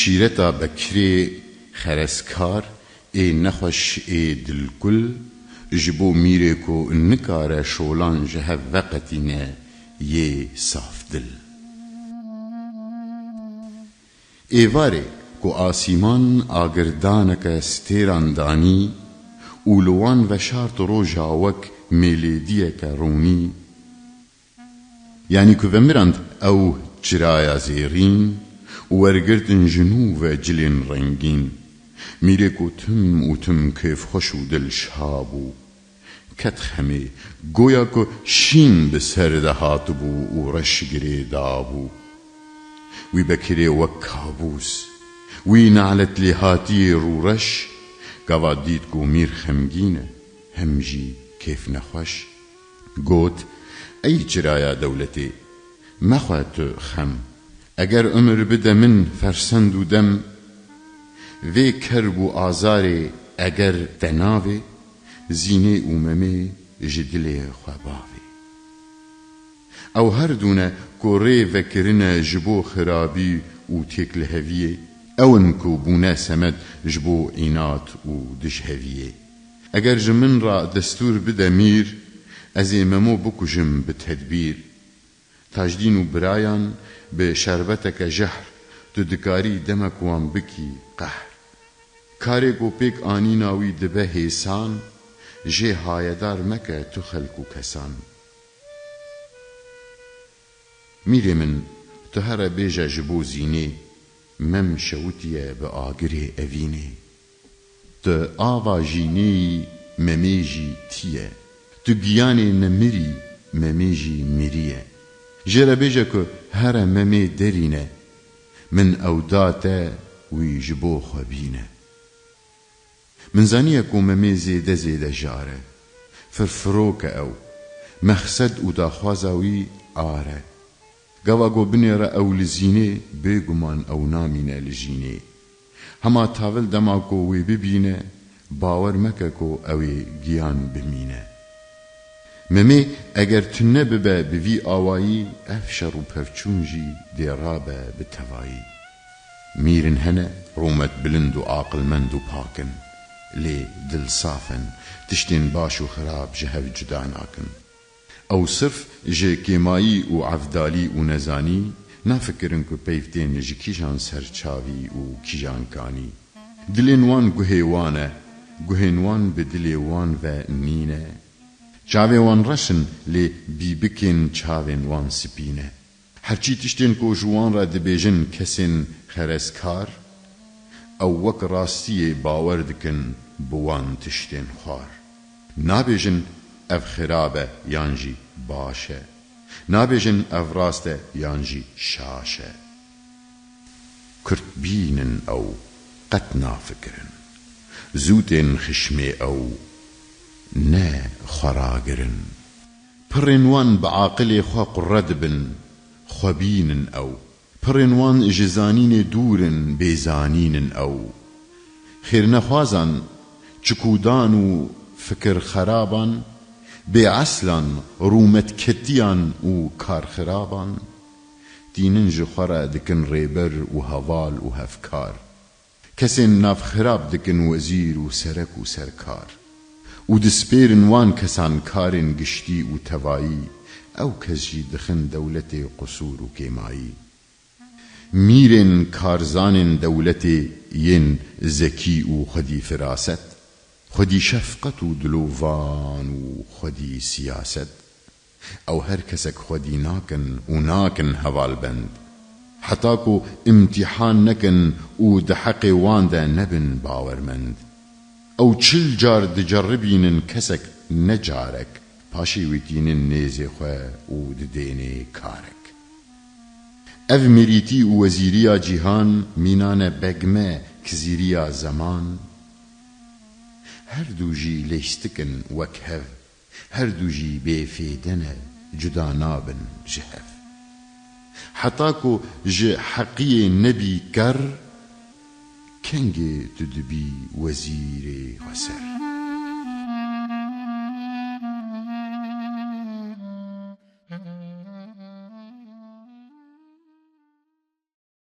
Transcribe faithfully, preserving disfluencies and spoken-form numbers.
Şîreta Bekirê xerezkar ê nexweş ê dilkul ji bo mîrê ku nikare şolan ji hev veqetîne yê safdil. Êvarê ku asîman agirdaneke stêran danî û li wan veşart roja wek mêlêdiyeke rûnî, yanî ku vemirand ew çiraya zêrîn û wergirtin ji nû ve cilên rengîn. Mîrê ku tim û tim kêfxweş û dilşa bû. Ket xemê, goya ku şîn bi ser de hatibû û reş girê dabû. Wî Bekirê wek kabûs, wî nalet lê hatiyê rûreş, gava dît ku mîr xemgîn e, hem jî kêfnexweş. Got, ey çiraya dewletê, mexwe tu xem. Eger umir bide min fersend û dem, vê kerb û azarê eger te navê, Zînê û Memê ji dilê xwe bavê. Ew her du ne ku rê vekirine ji bo xirabî û têkliheviyê, ew in ku bûne semed ji bo înat û dijheviyê. Eger ji min re destûr bide mîr, ez ê Memo bikujim bi tedbîr. Tajdîn û birayan bi şerbeteke jehr, tu dikarî demek wan bikî qehr. Karê ku pêk anîna wî dibe hêsan, jê hayedar meke tu xelk û kesan. Mîrê min, tu here bêje ji bo Zînê, Mem şewitiye bi agirê evînê. Tu ava jînê yî, Memê jî tî ye. Tu giyanê nemirî, Memê jî mirî ye. Jê re bêje ku here Memê derîne, min ew da te, wî ji bo xwe bîne. Min zaniye ku Memê zêde zêde jar e. Firfirok e ew. Mexsed û daxwaza wî ar e. Gava ku binêre ew li Zînê, bêguman ew namîne li jînê. Hema tavil dema ku wê bibîne, bawer meke ku ew ê giyan bimîne. Memê eger tune bibe bi vî awayî, ev şer û pevçûn jî dê rabe bi tevayî. Mîr in hene rûmet bilind û aqilmend û pak in, lê dil saf in, tiştên baş û xirab ji hev cuda nakin. Ew sirf ji kêmayî û evdalî û nezanî nafikirin ku peyv tên ji kîjan serçavî û kîjan kanî. Dilên wan guhê wan e, guhên wan bi dilê wan ve nîne. Çavê wan reş in, lê bîbikên çavên wan spî ne. Herçî tiştên ku ji wan re dibêjin kesên xerezkar, ew wek rastiyê bawer dikin bi wan tiştên xwar. Nabêjin ev xirab e yan jî baş e. Nabêjin ev rast e yan jî şaş e. Kurtbîn in ew, qet nafikirin. Zû tên xişmê ew, ne xwe ragirin. Pirên wan bi aqilê xwe qure dibin, xwebîn in ew. Pirên wan ji zanînê dûr in, bêzanîn in ew. Xêrnexwazan, çikûdan û fikirxeraban, bêeslan, rûmetketiyan û karxiraban, tînin ji xwe re dikin rêber û heval û hevkar. Kesên navxirab dikin wezîr û serek û serkar. Û dispêrin wan kesan karên giştî û tevayî, ew kes jî dixin dewletê qusûr û kêmayî. Mîrên karzanên dewletê yên zekî û xwedî firaset, xwedî şefqet û dilovan û xwedî siyaset. Ew her kesek xwedî nakin û nakin hevalbend. Heta ku îmtîhan nekin û di heqê wan de nebin bawermend. Ew çil car diceribînin kesek ne carek, paşê wî tînin nêzê xwe û didênê karek. Ev mirîtî û wezîriya cîhan mînane begme kizîriya zeman. Her du jî lêstik in wek hev, her du jî bêfêde ne, cuda nabin ji hev. Heta ku ji heqiyê nebî ker, kengê tu dibî wezîrê xweser.